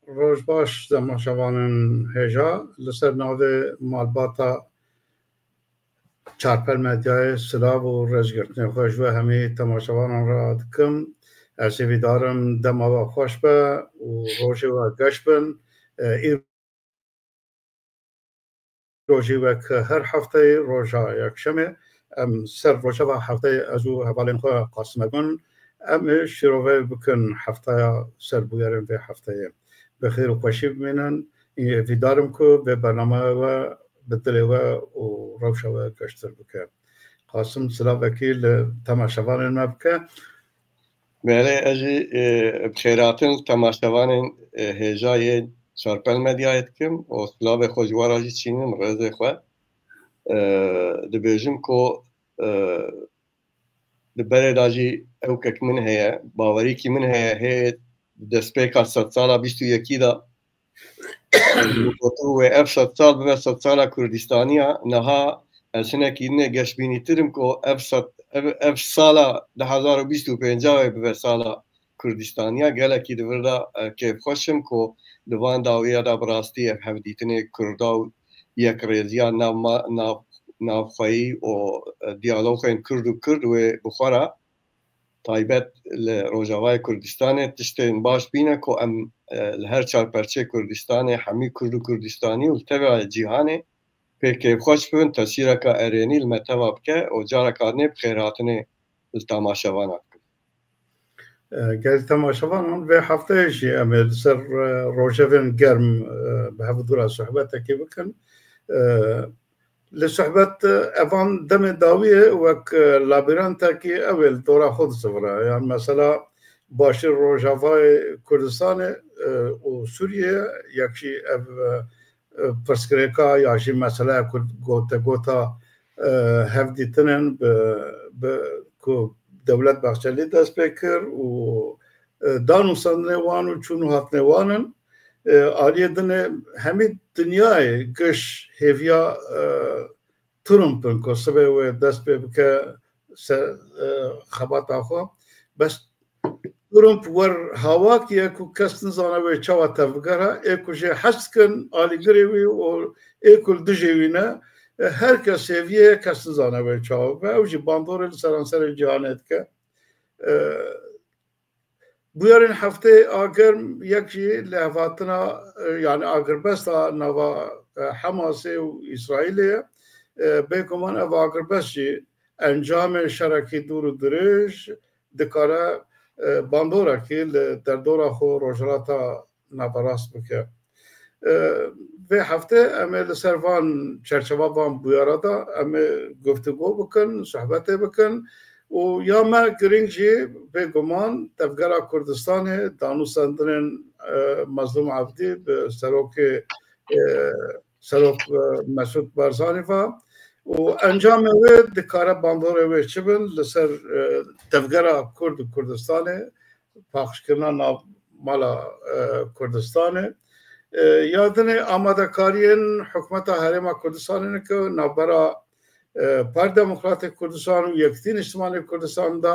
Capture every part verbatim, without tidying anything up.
Roj baş temaşevanên hêja, li ser navê malbata Çarpel Medyayê silav û rêzgirtinê xwe ji we hemî temaşevanan re dikim. Ez hêvîdar im dema we xweş be û rojê we geş bin. E, î rojî wek her hefteyê roja yekşemê, em ser rojeva hefteyê ez û hevalên xwe Qasim Ergun, em ê şîrove bikin heftaya ser bûyerên vê hefteyê. Bi xêr û xweşî bimînin. Hêvîdar im ku vê bernameya we bi dilê we û rewşa we geştir bike. Qasim, silavekî li temaşevanên me bike. Belê, ez jî, e, bi xêrhatin temaşevanên, e, hêja yê Çarpel Medyayê dikim û silavê xwe ji we re jî çînim, rêzê xwe. E, dibêjim ku, e, di berê de jî ewkek min heye, bawerîkî min heye, hê destpêka sedsala bîst û yekî de, gotin wê ev sedsal bibe sedsala Kurdistaniya, niha ez hinekî dinê geşbînîtir im ku ev sed, ev, ev sala du hezar û bîst û pênc wê bibe sala Kurdistaniya. Gelekî di vir de, e, kêfxweş im ku di van dawiya de bi rastî ev hevdîtinê Kurda û yekrêziya nav ma-, nav-, navxweyî û, e, diyaloxên Kurd û Kurd wê bi xwe re taybet li Rojavayê Kurdistanê tiştên baş bîne ku em, e, li her çar perçeyê Kurdistanê hemî Kurd û Kurdistanî û li teva cîhanê pê kêfxweş bibin, tesîreka erênî li me teva bike û careka dinê bi xêrhatinê li temaşevana bikim. E, gelî temaşevanan, vê hefteyê jî em ê li ser, e, rojevên germ, e, bi hev dû re sohbetekê bikin. E, Li sohbet, e, evan demê dawiyê wek, e, labirentekî ew ê li dora xwe dizivire. Yan mesela Başûr Rojavayê Kurdistanê, e, û Sûriyê yek jî ev, e, e, pirsgirêka ya jî meseleya ku gotegota, e, hevdîtinên bi, bi, ku Dewlet Bahçelî dest pê kir û, e, dan û sendinê wan û çûn û hatinê wan in. E, aliyê dinê hemî dinyayê giş hêviya, e, Trump in ku sibê wê dest pê bike se-, e, xebata xwe. Bes Trump wer hawakî ye ku kes nizane wê çawa tevbigera, ê ku jê hez dikin alîgirê wî û ê ku li dijê wî ne, e, her kes hêviyê ye, kes nizane wê çawa bibe. Ew jî bandorê li seranserê cîhanê dike. E, Bûyerên hefteyê a germ yek jî lihevhatina, e, yani agirbesta nava, e, Hamasê û Îsraîlê ye. E, bêguman ev agirbest jî encamê şerekî dûr û dirêj dikare, e, bandorekî li derdora xwe Rojhilata Naverast bike. E, vê heftê em ê li ser van çerçeva van bûyera de em ê guftûgo bikin, sohbetê bikin û ya me girîng jî bêguman Tevgera Kurdistanê danûsendinên, e, Mezlûm Evdî bi serokê, e, Serok, e, Mesûd Barzanî ve û encamê wê dikare bandorê wê çi bin li ser, e, Tevgera Kurd û Kurdistanê, paqijkirina nav mala, e, Kurdistanê. E, ya dinê amadekariyên hikûmeta Herêma Kurdistanê ne ku navbera, e, Parti Demokratê Kurdistan û Yekîtî Niştimanê Kurdistan de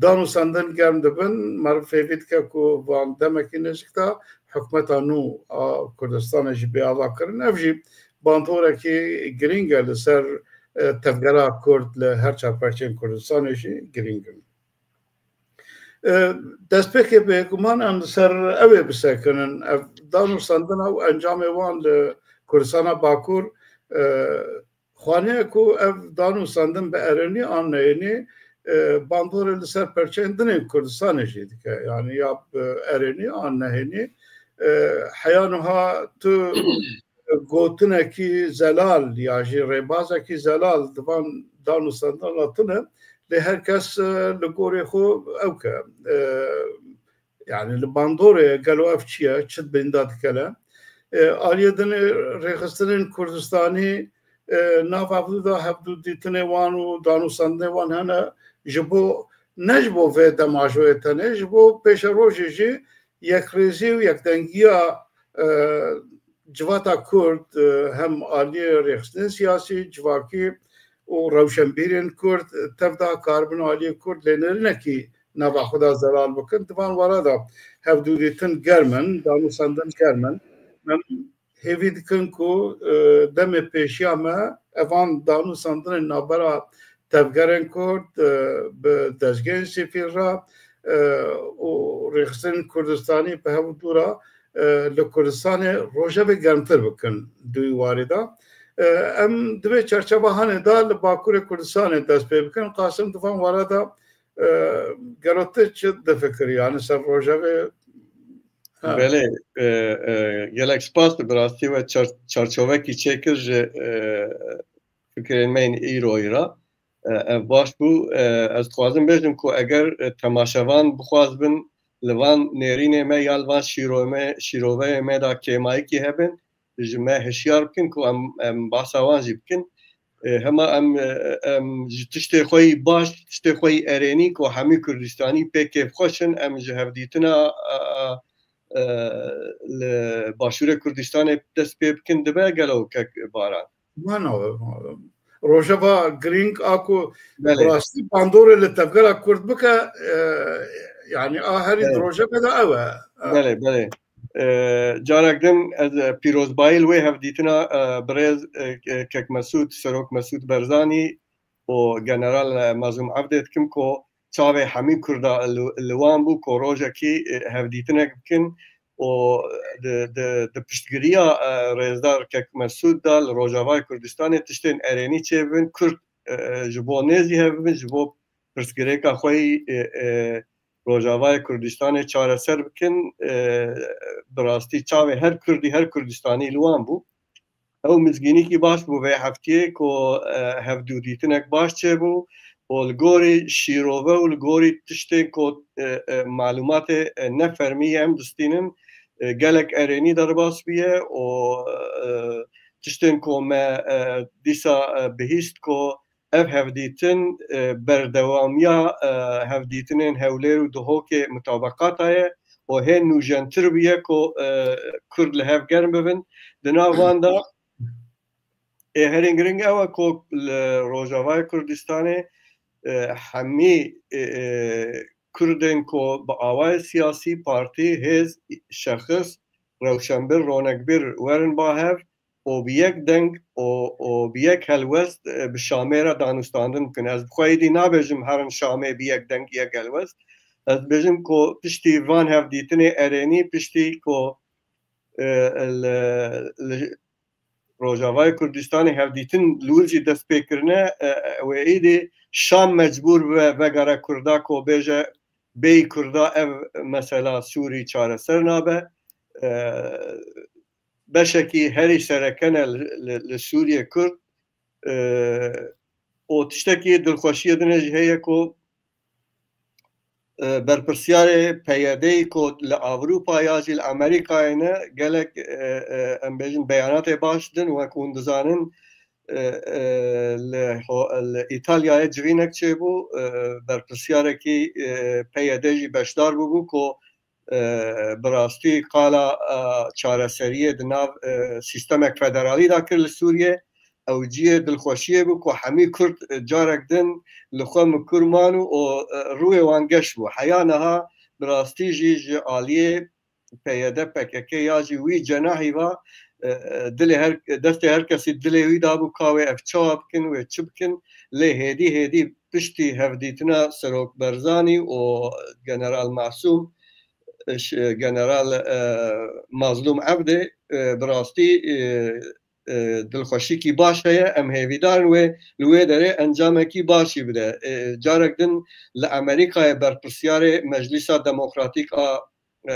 dan û sendin germ dibin. Meriv hêvî dike ku van demekî nêzîk de hikûmeta nû a Kurdistanê jî bê avakirin. Ev jî bandorekî girîng e li ser, e, tevgera Kurd li her çar perçeyên Kurdistanê jî girîng in. E, destpêkê bêguman em li ser ew ê bisekinin. Ev dan û sendina û encamê wan li Kurdistana Bakur, e, xwaniye ku ev dan û sendin bi erênî an neyênî, e, bandorê li ser perçeyên din ên Kurdistanê jî dike. Yani ya bi erênî an nehênî, e, heya niha tu gotinekî zelal ya jî rêbazekî zelal di van dan û sendan de tune, lê her kes, e, li gorê xwe ew ke, e, yani li bandorê gelo ev çi ye, çi di bînda dikele? E, aliyê din ê rêxistinên Kurdistanî, e, nav hevdû de hevdû dîtinê wan û dan û sendinê wan hene ji bo, ne ji bo vê demajoyê tenê, ji bo pêşerojê jî yekrêzî û yekdengiya, e, civata Kurd, e, hem aliyê rêxistinên siyasî, civakî û rewşenbîrên Kurd, e, tev de karibin aliyê Kurd lênerinekî nava xwe de zelal bikin. Di van were de hevdûdîtin germ in, danûsandin germ in. Em hêvî dikin ku, e, demê pêşiya me evan danûsandinên navbera tevgerên Kurd, e, bi dezgehên sivîl re, e, û rêxistinên Kurdistanî bi hev û dû re, e, li Kurdistanê rojevê germtir bikin di wî warî de. E, em di vê çerçeva hanê de li Bakurê Kurdistanê dest pê bikin. Qasim di van were de, e, gelo tu çi difikirî? Yani ser rojevê, ha. Belê, e, e, gelek spas, bi rastî we çar-, çarçovekî çêkir ji, e, fikirên me yên îroyî re. E, ev baş bû. E, ez dixwazim bêjim ku eger, e, temaşevan bixwazibin li van nêrînê me ya li van şîro-, me, şîroveyê me de kêmayekî hebin, ji me hişyar bikin ku em, em bahsa wan jî bikin. E, hema em, e, em ji tiştê xwe yî baş, tiştê xwe yî erênî ku hemî Kurdistanî pê kêfxweş in, em ji hevdîtina, a, a, e, li Başûrê Kurdistanê dest pê bikin dibe gelo kek Baran? Mano, rojeva girîng a ku Belê. bi rastî bandorê li tevgera Kurd bike, e, yani a herî Evet. di rojevê de ew e. Belê, belê. E, carek din ez, e, pîrozbayî li wê hevdîtina, e, birêz, e, e, kek Mesûd, Serok Mesûd Berzanî û General, e, Mazlûm Evdê dikim ku çavê hemî Kurda li, li wan bû ku rojekî, e, hevdîtinek bikin û di, di, di piştgiriya, e, rêzdar kek Mesûd de li Rojavayê Kurdistanê tiştên erênî çêbibin, Kurd, e, e, ji bo nêzî hev bibin, ji bo pirsgirêka xwe yî, e, e, Rojavayê Kurdistanê çareser bikin, e, bi rastî çavê her Kurdî, her Kurdistanî li wan bû. Ew mizgînîkî baş bû vê heftiyê ku, e, hevdûdîtinek baş çêbû û li gorî şîrove û li gorî tiştên ku, e, e, malûmatê, e, ne fermî ye em distînin, e, gelek erênî derbas bûye û, e, tiştên ku me, e, dîsa, e, bihîst ku ev hevdîtin, e, berdewamiya, e, hevdîtinên Hewlêr û Duhokê mutabeqata ye û hê nûjentir bûye ku, e, Kurd li hev germ bibin. Di nav van de, ê herî giring ew e ku li Rojavayê Kurdistanê, e, hemî, e, e, Kurdên ku bi awayê siyasî, partî, hêz, şexis, rewşenbir, ronekbir werin ba hev, û bi yek deng û, û bi yek helwest, e, bi Şamê re danûstandin bikin. Ez bi xwe êdî nabêjim herin Şamê bi yek deng, yek helwest. Ez dibêjim ku piştî van hevdîtinê erênî, piştî ku, e, li, li Rojavayê Kurdistanê hevdîtin li wir jî dest pê kirine, e, e, wê êdî Şam mecbûr bibe vegere Kurda ku bêje bêyî Kurda ev mesela Sûrî çareser nabe. E, beşekî herî sereke ne li, li, li Sûriyê Kurd, e, û tiştekî dilxweşiyê din jî heye ku, e, berpirsiyarê P Y D'yê ku li Ewropa ya jî li Amerîkayê ne, gelek, e, e, em bêjin beyanatê baş din, wek hûn dizanin, e, e, li ho-, li Îtalyayê civînek çêbû, e, berpirsyarekî, e, P Y D jî beşdar bûbû ku e, bi rastî qala, e, çareseriyê di nav, e, sîstemek federalî de kir li Sûriyê. Ew cihê dilxweşiyê bû ku hemî Kurd, e, carek din li xwe mikur man û, û, e, rûyê wan geş bû. Heya niha bi rastî jî ji aliyê P Y D P K K ya jî wî cenahî va, e, e, dilê her, destê her kesî dilê wî dabû ka wê ev çawa bikin, wê çi bikin. Lê hêdî hêdî piştî hevdîtina Serok Berzanî û General Masûm, e, ş-, General, e, Mazlûm Evdê, e, bi rastî, e, e, dilxweşîkî baş heye. Em hêvîdar in wê li wê derê encamekî baş jî bide. E, carek din li Amerîkayê berpirsiyarê Meclîsa Demokratîk a, e,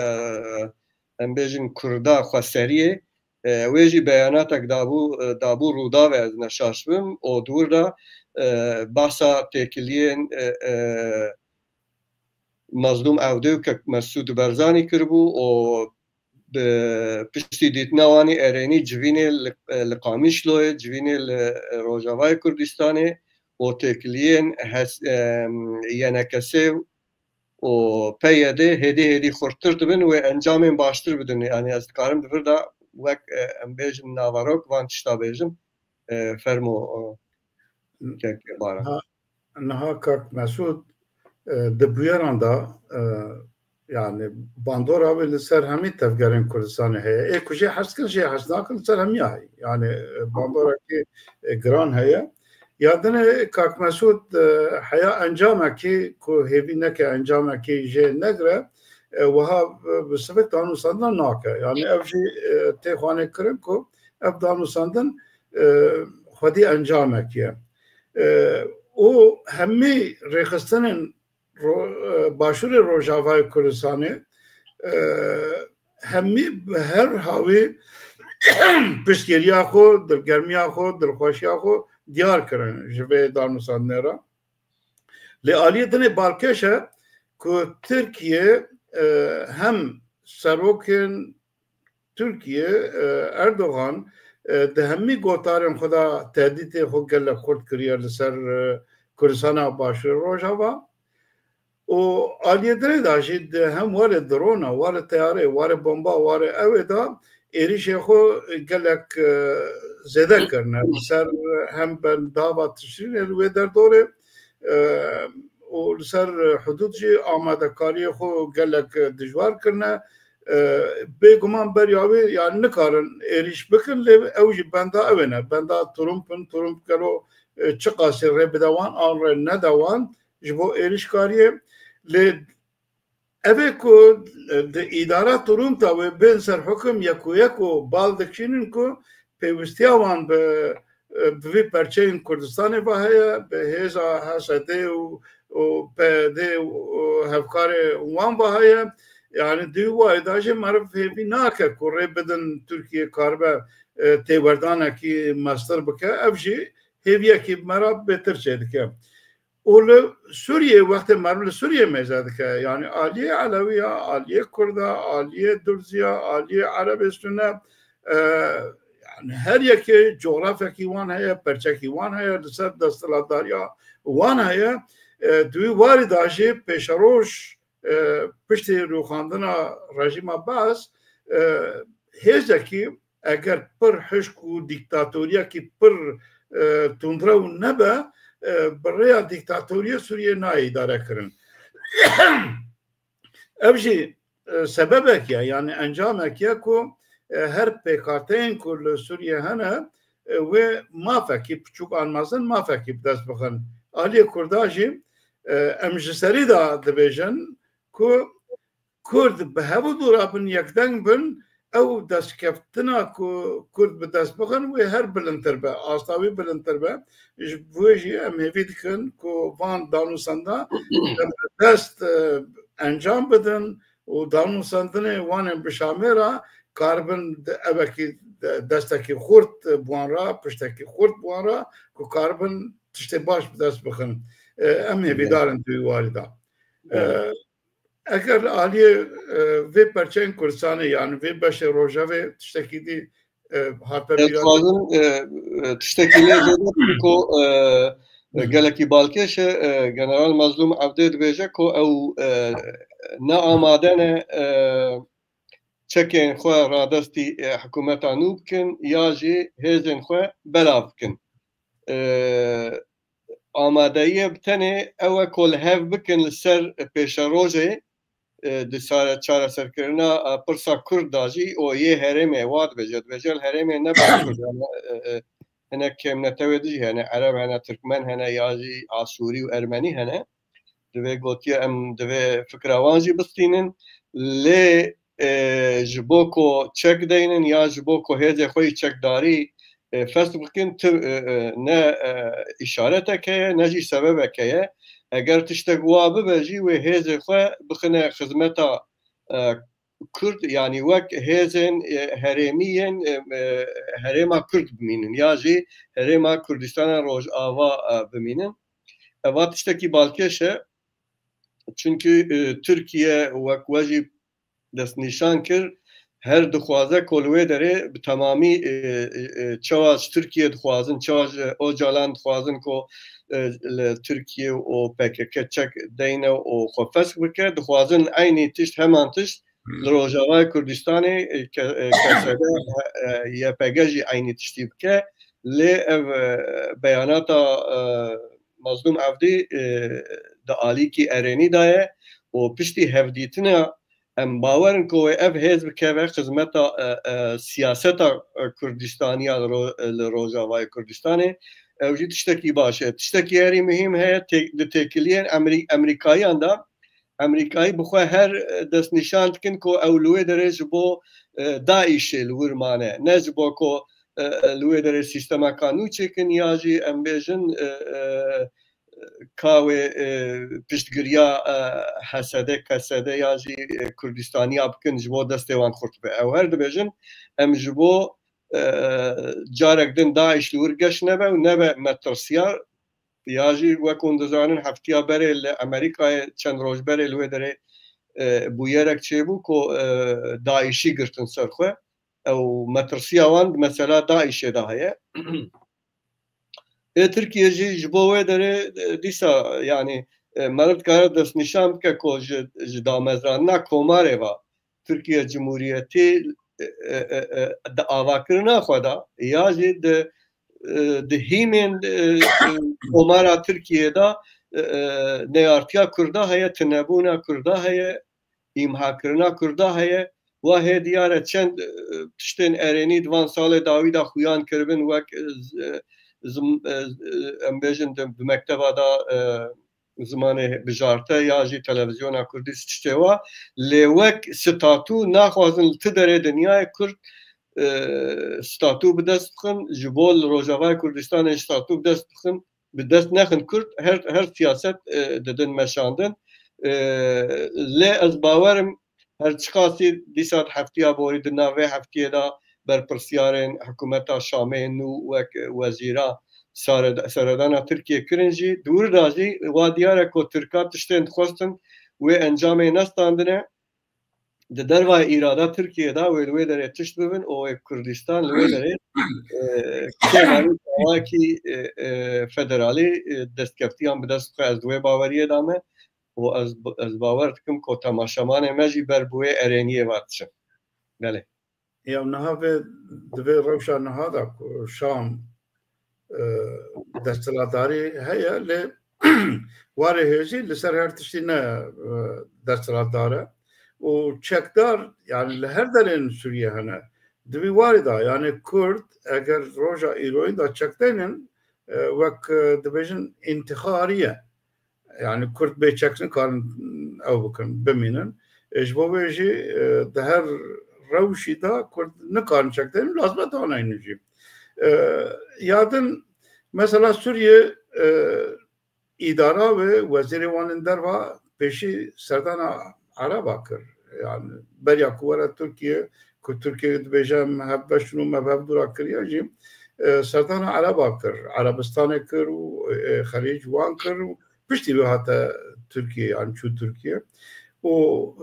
em bêjin Kurda Xweseriyê, e, wê jî beyanatek dabû, e, dabû Rûdawê, ez ne şaş bim, û di wir de, e, behsa têkiliyên, e, e, Mazlûm Evdê û kek Mesûd Berzanî kiribû û bi piştî dîtina wan ê erênî civînê li, li Qamişloyê, civînê li Rojavayê Kurdistanê û têkiliyên hes-, em, Y N K S û P Y D hêdî hêdî xurttir dibin, wê encamên baştir bidin. Yanî ez dikarim di vir de wek, e, em bêjin naverok van tişta bêjim. E, fermo, e, kek Baran. Niha, niha kak Mesûd, e, di bûyeran de, e, yani bandora wê li ser hemî tevgerên Kurdistanê heye. Ê ku jê hez dikin, jê hez nakin, li ser hemiya heye. Yani, e, bandorekî, e, giran heye. Ya dinê Kak Mesûd, e, heya encamekî ku hêvî neke encamekî jê negire, e, wiha, e, bi sivik danûstandina nake. Yani ev jî, e, tê xwanê kirin ku ev danûstandin, e, xwedî encamek ye. E, û hemî rêxistinên ro-, e, Başûrê Rojavayê Kurdistanê, e, hemî bi her hawî piştgiriya xwe, dilgermiya xwe, dilxweşiya xwe diyar kirin ji vê danûstandinê re. Lê aliyê dinê balkêş e ku Tirkiye, e, hem serokên Tirkiye, e, Erdogan, e, di hemî gotarên xwe de tehdîtê xwe gelek xurt kiriye li ser, e, Kurdistana Başûrê Rojava. Û aliyê dinê de jî di hem warê drona, warê teyarê, warê bomba, warê ewê de êrişê xwe gelek, e, zêde kirine. Li ser hem bendava Tişrînê li wê derdorê, e, û li ser hudûd jî amadekariyê xwe gelek dijwar kirine. E, bêguman beriya wê, yani nikarin êrîş bikin, lê ew jî benda ew ê ne. Benda Trump in, Trump gelo, e, çiqasî rê bide wan an rê nede wan ji bo êrîşkariyê. Lê ev ê ku, e, di îdara Trump de wê bên ser hukim yek û yek û bal dikişînin ku pêwistiya wan bi, e, bi vî perçeyên Kurdistanê ve heye, bi hêza H S D û, û P Y D û hevkarê wan ve heye. Yani di wî warî de jî meriv hêvî nake ku rê bidin Tirkiye karibe, e, têwerdanekî mestir bike. Ev jî hêviyekî me re bêtir çêdike. Û li Sûriyê wextê meriv li Sûriyê mêze dike. Yani aliyê Elewiya, aliyê Kurda, aliyê Durziya, aliyê Erebê Sune, e, yani her yekê cografyekî wan heye, perçekî wan heye, li ser desthilatdariya wan heye. E, di wî warî de jî pêşeroj, e, piştî rûxandina rejîma Baas, e, hêzekî eger pir hişk û dîktatoriyekî pir, e, tundrew nebe, e, bi rêya dîktatoriyê Sûriyê nayê îdare kirin. Ev jî, e, sebebek ye, yani encamek ye ku, e, her pêkhateyên ku li Sûriyê hene, e, wê mafekî piçûk an mezin mafekî bi dest bixin. Aliyê Kurda jî, e, em ji serî de dibêjin ku Kurd bi hev û dû re bin, yekdeng bin, ew destkeftina ku Kurd bi dest bixin, wê her bilindtir be, asta wî bilindtir be. Ji bo wê jî em hêvî dikin ku van danûstanda em bi dest, e, encam bidin û danûstandinê wan ên bi Şamê re karibin de-, evekî de-, destekî xurt bi wan re, piştekî xurt bi wan re ku karibin tiştê baş bi dest bixin. E, em hêvîdar in di wî warî de. E, Eger aliyê, e, vê perçeyên Kurdistanê, yani vê beşê rojevê tiştekî dî, e, hate bîra te? Dixwazim, e, e, tiştekî lê zêde ku, e, e, gelekî balkêş e, e, General Mazlûm Evdê dibêje ku ew, e, ne amade ne, e, çekên xwe radestî, e, hikûmeta nû bikin ya jî hêzên xwe belav bikin. E, amadeyiyê bi tenê ew e ku li hev bikin li ser pêşerojê, e, di çare-, çareserkirina, e, pirsa Kurd de jî û yê herêmê wa dibêje. Dibêje li herêmê ne Kurd hene, e, e, hinek kêmnetewê din jî hene, Ereb hene, Tirkmen hene ya jî Asûrî û Ermenî hene. Divê gotiye em divê fikra wan jî bistînin. Lê, e, ji bo ku çek deynin ya ji bo ku hêzê xwe yî çekdarî, e, fesk bikin, ti, e, e, ne, e, îşaretek heye, ne jî sebebek heye. Eger tiştek wa bibe jî, wê hêzê xwe bixine xizmeta, e, Kurd, yanî wek hêzên, e, herêmî yên, e, e, herêma Kurd bimînin ya jî herêma Kurdistana Rojava, e, bimînin. Eva tiştekî balkêş e. Çunkî, e, Tirkiye wek we jî destnîşan kir, her dixwaze ku li wê derê bi temamî, e, e, e, çawa ji Tirkiye dixwazin, çawa ji Ocalan dixwazin ku, e, li Tirkiye û P K K çek deyne û xwe fesk bike, dixwazin eynî tişt, heman tişt li Rojavayê Kurdistanê, e, ke-, e, K S D, e, Y P G jî eynî tiştî bike. Lê ev, e, beyanata, e, Mazlûm Evdî, e, di alîkî erênî de ye û piştî hevdîtina em bawer in ku wê ev hêz bikeve xizmeta, e, e, siyaseta, e, Kurdistaniya li ro-, li Rojavayê Kurdistanê. Ew jî tiştekî baş e. Tiştekî herî muhîm heye, tê-, di têkiliyên Emerî-, Emerîkayiyan de, Emerîkayî bi xwe her, e, destnîşan dikin ku ew li wê derê ji bo, e, DAIŞê li wir mane. Ne ji bo ku, e, e, li wê derê sîstemeka nû çêkin ya jî em bêjin, e, e, ka wê, e, piştgiriya, e, H S D, K S D ya jî, e, Kurdistaniya bikin, ji bo destê wan xurt be. Ew her dibêjin, em ji bo, e, carek din DAIŞ li wir geş nebe û nebe metirsiyar. Ya jî wek hûn dizanin, heftiya berê li Amerîkayê çend roj berê li wê derê, e, bûyerek çêbû ku, e, DAIŞî girtin ser xwe. Ew metirsiya wan di mesela DAIŞê de heye. Ê Tirkiye jî ji bo wê derê, e, dîsa, yanî, e, meriv dikare destnîşan bike ku ji, ji damezrandina komarê ve Tirkiye Cumhuriyetî, e, e, e, e, di avakirina xwe de ya jî di, e, di hîmên, e, e, komara Tirkiyê de, e, e, neyartiya Kurda heye, tunebûna Kurda heye, îmhakirina Kurda heye. Wa hê diyar e çend, e, tiştên erênî di van salê dawî de xuyan kiribin, wek, e, z-, e, zim-, e, e, em bêjin di, di mekteba de, e, zimanê bijarte ya jî televizyona Kurdî tiştê wa. Lê wek statû naxwazin li ti derê dinyayê Kurd, e, statû bi dest bixin, ji bo li Rojavayê Kurdistanê statû bi dest bixin, bi dest nexin Kurd, her, her siyaset, e, didin meşandin. E, lê ez bawerim her çiqasî dîsa di heftiya borî di nav vê heftiyê de berpirsiyarên hikûmeta Şamê nû wek wezîra sare-, seredana Tirkiye kirin jî, di wir de jî wa diyar e ku Tirka tiştên dixwestin wê encamê nestandine. Di dervayê îrada Tirkiyê de wê li wê derê tişt bibin û wê Kurdistan li wê derê, e, kêmanî dawayekî, e, e, federalî, e, destkeftiyan bi dest bixwe. Ez di wê baweriyê de me û ez, ez bawer dikim ku temaşevanê me jî ber bi wê erêniyê ve diçin. Belê. Ya niha vê, di vê rewşa niha de ku Şam, e, desthilatdarî heye, lê warê hêjî li ser her tiştî ne, e, desthilatdar e. Û çekdar, yani li her derên Sûriyê hene. Di vî warî de, yani Kurd, eger roja îroyî de çek tênin, e, wek, e, dibêjin întîxarî ye. Yani Kurd bê çek nikarin ew bikin, bimînin. E, ji bo vê jî, e, di her rewşî de Kurd nikarin çek tênin, lazim e daneynin jî. E, ya din, mesela Sûriyê, e, îdara ve wezîrê wanên derva pêşî serdana Ereba kir. Yani beriya ku were Tirkiye, ku Tirkiye dibêje em hevbeş in û me bi hev dû re kiriye jî, e, serdana Ereba kir. Erebistanê kir û, e, Xelîc wan kir û piştî wê hate Tirkiye, yani çû Tirkiye. Û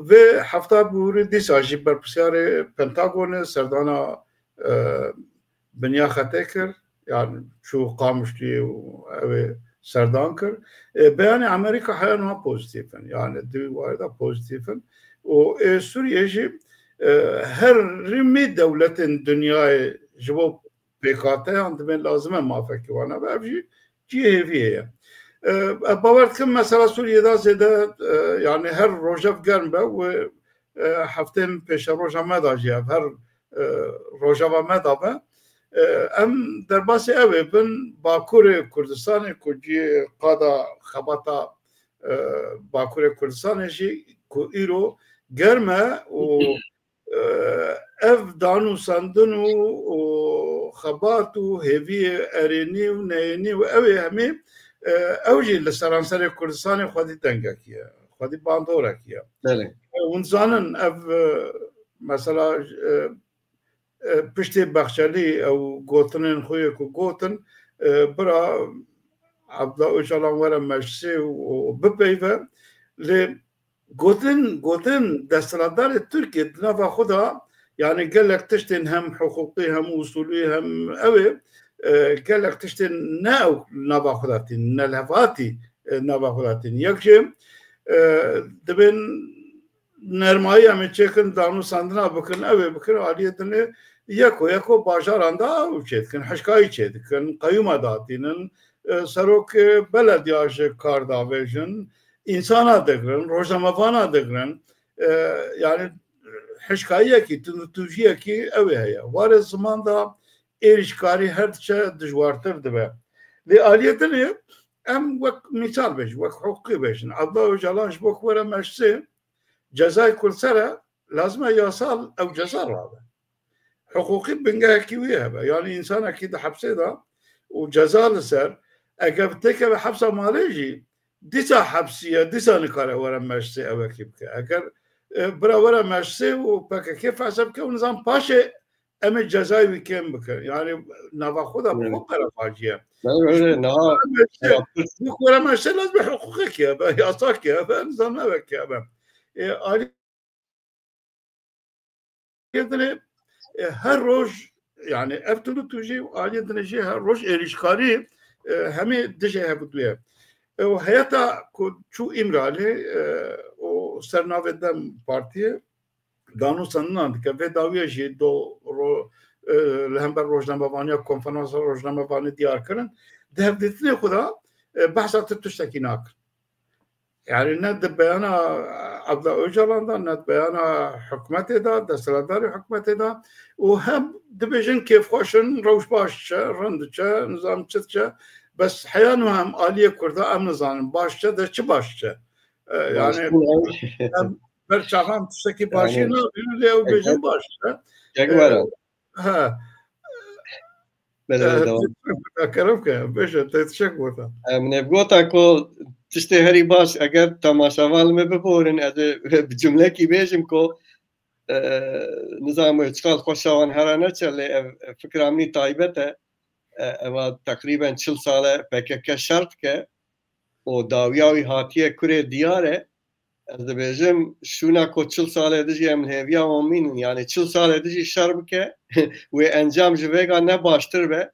vê hefta borî dîsa jî berpirsiyarê Pentagonê serdana, e, Binya Xetê kir, yani çû Qamişliyê û ew ê serdan kir. E, beyanê Amerîka heya niha pozîtîf in, yani di wî warî de pozîtîf in. Û ê Sûriyê jî, e, herî dewletên dinyayê ji bo pêkhateyan dibên lazim e mafekî wan hebe, ev jî cihê hêviyê ye. E, ez bawer dikim mesela Sûriyê de zêde, e, yani her rojev germ be û, e, heftên pêşeroja me de jî ev her, e, rojeva me de be. E, em derbasî ew ê bin, Bakurê Kurdistanê ku cihê qada xebata, e, Bakurê Kurdistanê jî ku îro germ e û, e, ev danûsandin û, û xebat û hêviyê erênî û neyênî û ew ê hemî, e, ew jî li seranserê Kurdistanê xwedî dengekî ye, xwedî bandorekî ye. Belê. E, hûn zanin ev, e, mesela, e, e, piştê Bexçelî ew gotinên xwe yê ku gotin, e, bira Abdullah Ocalan were meclisê û, û bipeyve. Lê gotin, gotin desthilatdarê Tirkiyê di nava xwe de, yani gelek tiştên hem hiqûqî hem usulî hem ew ê, e, gelek tiştên ne ew nava xwe de tîn, ne levhatî, e, nava xwe de tîn. Yek jê, e, dibên nermayî em ê çêkin, danûsandina bikin, ew ê bikin, aliyê dinê yeko yeko bajaran da ew çêdikin, hişkayî çêdikin, qeyûma datînin, e, serokê belediya ji kar însana digirin, rojnamevana digirin, e, yani hişkayiyekî, tundûtûjiyekî ew ê heye. Warê ziman de êrîşkarî her diçe dijwartir dibe. Lê aliyê din ê em wek mîsal bêjin, wek hiqûqî bêjin. Abdullah Ocalan ji bo ku were meclisê cezayê ku li ser e, lazim e yasal ew ceza rabe. Hiqûqî bingehekî wî hebe. Yani însanekî di hepsê de û ceza li ser, eger têkeve hepsa malê jî, dîsa hepsî ye, dîsa nikare were meclisê ewekî bike. Eger, e, bira were meclisê û P K K fehse bike û nizam paşê em ê cezayê wî kêm bikin. Yani nava xwe de bi Evet. xwe beravajî ye. Ben öyle naha Were meclisê, were meclisê lazim e hiqûqekî hebe, yasakî hebe, nizam ewekî hebe. E, alî Aliyê dinê, e, her roj, yani ev tundûtûjî û aliyê dinê jî her roj êrîşkarî, e, hemî dijê hevdû ye. E, û heyeta ku çû Îmralî, e, û ser navê DEM Partiyê danûsandina dike. Vê dawiya jî do ro-, e, li hember rojnamevaniya, konferansa rojnamevanê diyar kirin. Di hevdîtinê xwe de, e, behsa tu tiştekî nakin. Yani ne di beyana Abdullah Ocalan de, ne di beyana hikûmetê de, desthilatdarê hikûmetê de û hem dibêjin kêfxweş in, rewş baş diçe, rind diçe, nizam çi diçe. Bes heya niha em aliyê Kurda em nizanin baş diçe de çi baş diçe. E, yani em ber çavan tiştekî başî Yani, nabînin, lê ew bêjin baş diçe. Çek E, were. Ha. Belê, belê, devam. Kerem ke, beşe, te çek gota. E, min ev gota ku tiştê herî baş, eger temaşevan li me biborin, ez ê bi cumlekî bêjim ku, e, nizam wê çiqas xweşa wan here neçe, lê ev, ev fikra min taybet e. E, eva teqrîben çil sal e P K K şer dike û dawiya wî hatiye kurê diyar e. Ez dibêjim, şûna ku çil salê dijî em li hêviya wan mînin, yani çil salê dijî şer bike, wê encam ji vêga ne baştir be.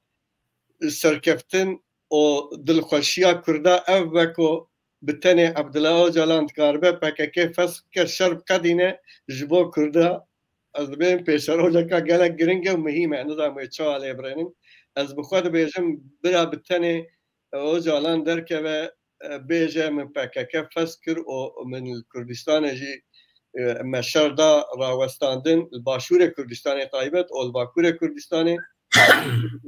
Serkeftin û dilxweşiya Kurda ev be ku bi tenê Abdullah Ocalan dikaribe P K K fesk bike, şer biqedîne ji bo Kurda. Ez dibêjim pêşerojeka gelek giring e û muhîm e, nizam wê çawa lê birênin. Ez bi xwe dibêjim, bira bi tenê Ocalan derkeve, e, bêje, min P K K fesk kir û min li Kurdistanê jî, e, me şer da rawestandin, li Başûrê Kurdistanê taybet û li Bakurê Kurdistanê.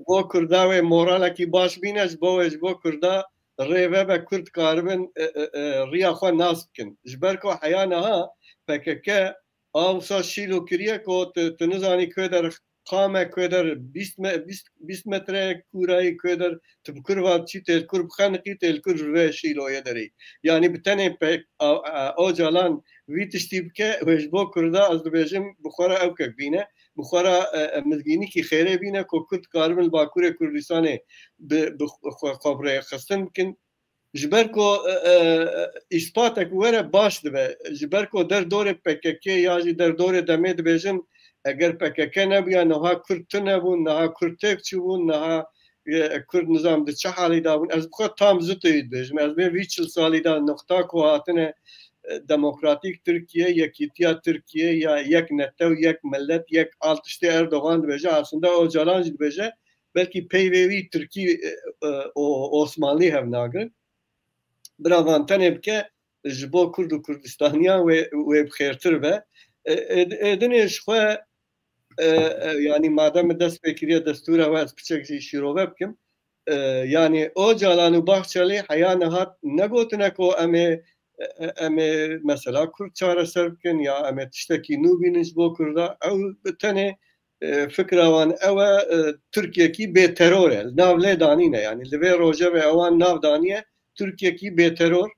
Bo Kurda wê moralekî baş bîne, ji bo wê, ji bo Kurda rê vebe, Kurd karibin, e, e, e, riya xwe nas bikin. Ji ber ku heya niha P K K a wisa şîlo kiriye ku tu, tu nizanî ku der qame, ku der bîst me-, bîst, bîst metre kûrayî, ku der tu bi kurva çî têl kur bixeniqî, têl kur ji vê şîloyê derî. Yanî bi tenê pe-, a, a, Ocalan vî tiştî bike, wê ji bo Kurda ez dibêjim bi xwe re ew kek bîne, bi xwe re, e, e, mizgînîkî xêrê bîne ku Kurd karibin li Bakurê Kurdistanê bi, bi xwe, xwe bi rêxistin bikin. Ji ber ku, e, e, îspatek were baş dibe. Ji ber ku derdorê P K K ya jî derdorê demê dibêjin, eger P K K nebûya, niha Kurd tune bûn, niha Kurd têk çûbûn, niha, e, Kurd nizam di çi halî de bûn. Ez bi xwe tam ziteyî dibêjim. Ez bê vî çil salî de nuqta ku hatine, e, demokratîk Tirkiye, yekîtiya Tirkiye ya yek netew, yek millet, yek al tiştê Erdogan dibêje, aslında Ocalan jî dibêje, belkî peyvê wî Tirkî, e, e, û Osmanlî hev nagrin. Bira van tenê bike, ji bo Kurd û Kurdistaniyan wê, wê bi xêrtir be. E, e, e, dinê ji xwe, e, e, yanî madem min dest pê kiriye destûra we, ez piçek jî şîrove bikim. E, yanî Ocalan û Bahçelî heya niha negotine ku em ê, e, e, em ê mesela Kurd çareser bikin ya em ê tiştekî nû bînin ji bo Kurda. Ew bi tenê, e, fikra wan ew e, e, Tirkiyekî bê teror e. Li nav lê danîne, yanî li vê rojevê ewan nav daniye Tirkiyekî bê teror.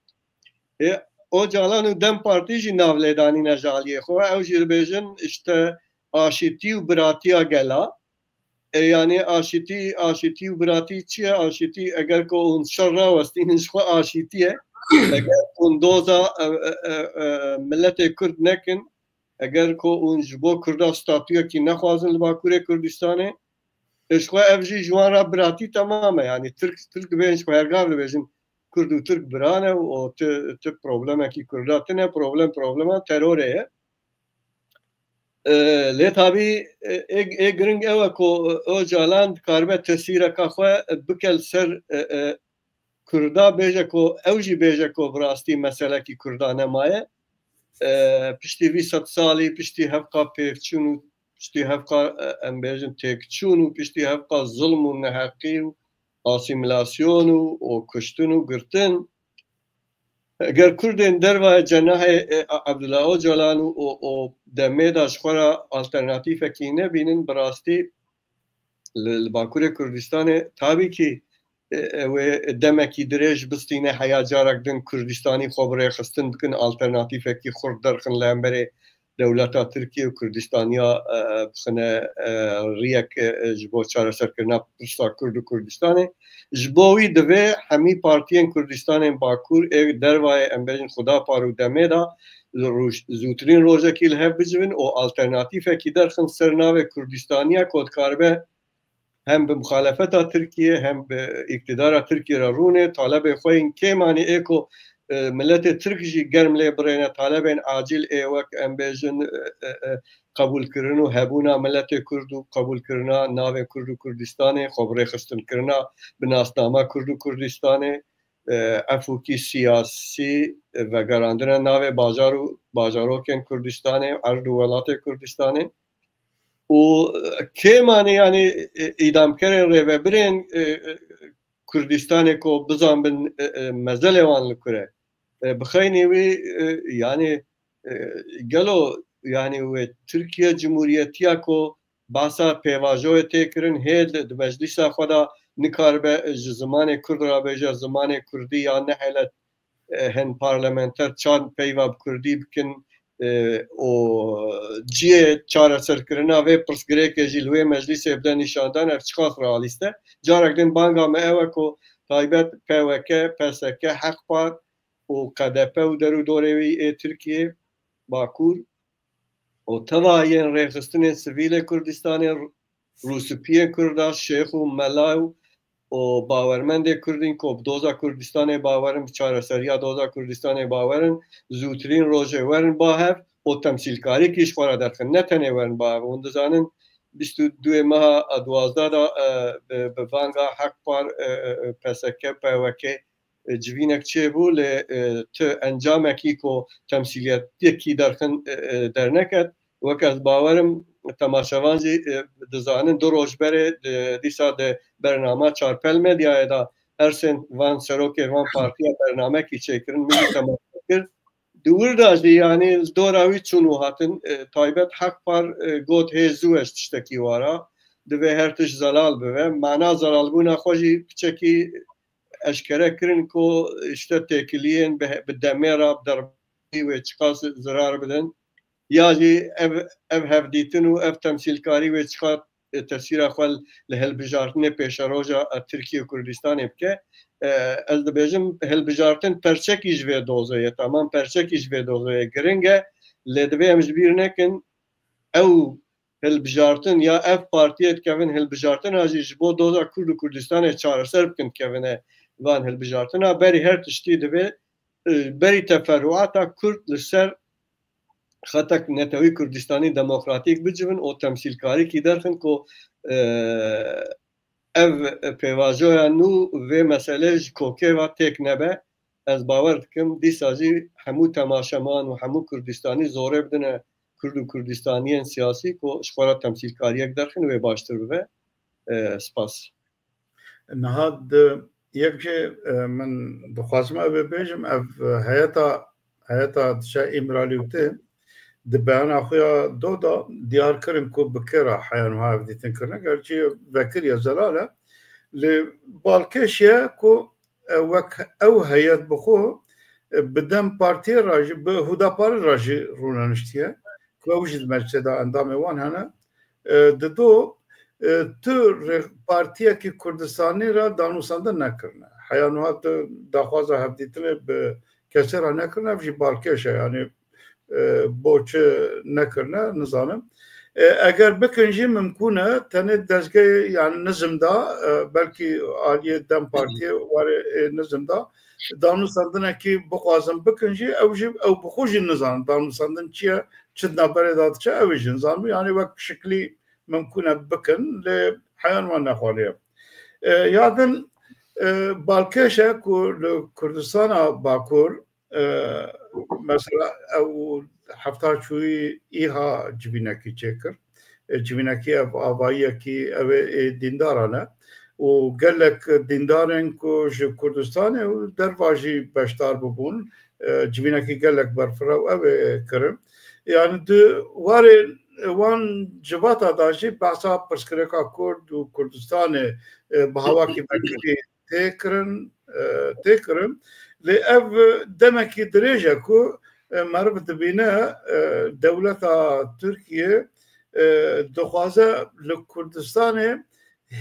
E, Ocalan û DEM Partî jî nav lê danîne ji aliyê xwe. Ew jî dibêjin işte aşîtî û biratiya gela. E, yanî aşîtî, aşîtî û biratî çi ye? Aşîtî eger ku hûn şer rawestînin ji xwe aşîtî ye. Eger hûn doza, e, e, e, e, miletê Kurd nekin, eger ku hûn ji bo Kurda statuyekî nexwazin li Bakurê Kurdistanê, e, ji xwe ev jî ji wan re biratî temam e. Yanî Tirk, Tirk dibên ji xwe hergav dibêjin Kurd û Tirk bira ne û ti, ti problemekî Kurda tine, problem problema terorê ye. E, lê tabî, e, ê, ê giring ew e ku, e, Ocalan dikaribe tesîreka xwe bike li ser, e, e, Kurda bêje ku, ew jî bêje ku bi rastî meselekî Kurda nemaye. E, piştî vî sed salî, piştî hevqa pêvçûn û piştî hevqa, e, em bêjin têkçûn û piştî hevqa zulm û neheqî û asîmîlasyon û, û kuştin û girtin, ger Kurdên dervayê cenahê, e, Abdullah Ocalan û, û, û demê de ji xwe re alternatîfekî nebînin, bi rastî li, li Bakurê Kurdistanê tabî kî, e, ew ê demekî dirêj bistîne heya carek din Kurdistanî xwe bi rêxistin bikin, alternatîfekî xurt derxin li hemberê dewleta Tirkiye û Kurdistaniya, e, bixine, e, riyek, e, ji bo çareserkirina pirsa Kurd û Kurdistanê. Ji bo wî divê hemî partiyên Kurdistanên Bakur ê dervayê, em bêjin Xudapar û demê de roj-, zûtirîn rojekî li hev bicivin û alternatîfekî derxin ser navê Kurdistaniya ku dikaribe hem bi muxalefeta Tirkiye hem bi îktidara Tirkiye re rûnê, talebê xwe yên kêm anî ê ku, e, miletê Tirk jî germ lê birêne, talebên acîl ê wek em bêjin, e, e, e, qebûlkirin û hebûna miletê Kurd û qebûlkirina navê Kurd û Kurdistanê, xwe bi rêxistinkirina bi nasnama Kurd û Kurdistanê, e, efûkî siyasî, e, vegerandina navê bajar û bajarokên Kurdistanê, erd û welatê Kurdistanê. Û, e, kêmanê, yanî, e, îdamkerên rêvebirên, e, e, Kurdistanê ku bizanbin, e, e, mezelê wan li kur e. E, bixeynî wî, e, yanî, e, gelo, yanî wê Tirkiye Cumhuriyetiya ku bahsa pêvajoyê tê kirin, hê di, di meclîsa xwe de nikaribe ji zimanê Kurd re bêje, zimanê Kurdî ya nehêle, e, hin parlamenter çand peyva bi Kurdî bikin, e, û cihê çareserkirina vê pirsgirêkê jî li wê meclîsê bide nîşandan, ev çiqas realîst e. Carek din banga me ew e ku taybet P Y K, P S K, Hek Par û K D P û derûdorê wî ê Tirkiyê, Bakur, û teva yên rêxistinên sivîlê Kurdistanê, rûspiyên Kurda, şêx û mela û, û bawermendê Kurdîn ku bi doza Kurdistanê bawer in, bi çareseriya doza Kurdistanê bawer in, zûtirîn rojê werin ba hev û temsîlkarîkî ji xwe re derxin. Ne tenê werin ba hev. Hûn dizanin bîst û duyê meha duwazdeh de, e, bi, bi vanga Hek Par, e, e, e, P S K, P Y K, e, civînek çêbû, lê, e, tu encamekî ku temsîliyetiyekî derxin, e, e, derneket. Wek ez bawerim, temaşevan jî, e, dizanin, du roj berê, e, dîsa di bernama Çarpel Medyayê de her sên van serokê van partiya bernamekî çêkirin, min jî temaşe kir. Di wir de jî, yanî, dora wî çûn û hatin, e, taybet Hek Par, e, got, hê zû e ji tiştekî wara, divê her tişt zelal bibe. Mana zelalbûna xwe jî piçekî eşkere kirin ku işte têkiliyên bi, bi demê re, bi derbasî wê çiqas zirar bidin. Ya jî ev, ev hevdîtin û ev temsîlkarî wê çiqas, e, tesîra xwe li hilbijartinê pêşeroja, e, Tirkiye û Kurdistanê bike. E, ez dibêjim, hilbijartin perçekî ji vê dozê ye, tamam, perçekî ji vê dozê ye. Giring e, lê divê em ji bîr nekin, ew hilbijartin ya ev partiyê dikevin hilbijartina jî ji bo doza Kurd û Kurdistanê çareser bikin dikevine van hilbijartina. Berî her tiştî divê, e, berî teferruata Kurd li ser xetek netewî Kurdistanî demokratîk bicivin û temsîlkarîkî derxin ku, e, ev pêvajoya nû vê meselê ji kokê ve têk nebe. Ez bawer dikim dîsa jî hemû temaşeman û hemû Kurdistanî zorê bidine Kurd û Kurdistaniyên siyasî ku ji xwe re temsîlkariyek derxin wê baştir bibe. E, spas. Niha di yek jê, e, min dixwazim ev ê bêjim, ev, e, heyeta, heyeta diçe Îmralî û tê di beyana xwe ya do de diyar kirin ku bi kê re heya niha ev dîtin kirine, gerçî vekiriye zelal e. Lê balkêş e ku, e, wek ew heyet bi xwe, e, bi DEM Partiyê re jî, bi Hudaparê re jî rûneniştiye ku ew jî di meclisê de endamê wan hene. E, dido, e, tu rê-, partiyekî Kurdistanî re danûsandin nekirine. Heya niha tu daxwaza hevdîtinê bi kesê re nekirine, ev jî balkêş e, yanî, e, bo çi nekirine, nizanim. E, eger bikin jî mimkûn e, tenê dezgehê, yanî nizim de, e, belkî aliyê DEM Partiyê warê, e, nizim de danûsandinekî bixwazin bikin jî, ew jî, ew bi xwe jî nizanin danûsandin çi ye, çi di navberê de diçe, ew ê jî nizanin. Yanî wek şiklî mimkûn e bikin, lê heya niha nexweliye. E, ya din, E, balkêş e ku li Kurdistana Bakur, e, mesela ew hefta çûyî îha civînekî çêkir. E, civînekî ev avayiyekî ew ê, ê dîndaran e. Û gelek dîndarên ku ji Kurdistanê û derva jî beşdar bibûn, e, civînekî gelek berfireh û ew ê kirin. Yani di warê wan civata da jî behsa pirsgirêka Kurd û Kurdistanê, e, bi hawakî vekirî tê kirin, e, tê kirin. Lê ev demekî dirêj e ku, e, meriv dibîne, e, dewleta Tirkiye, e, dixwaze li Kurdistanê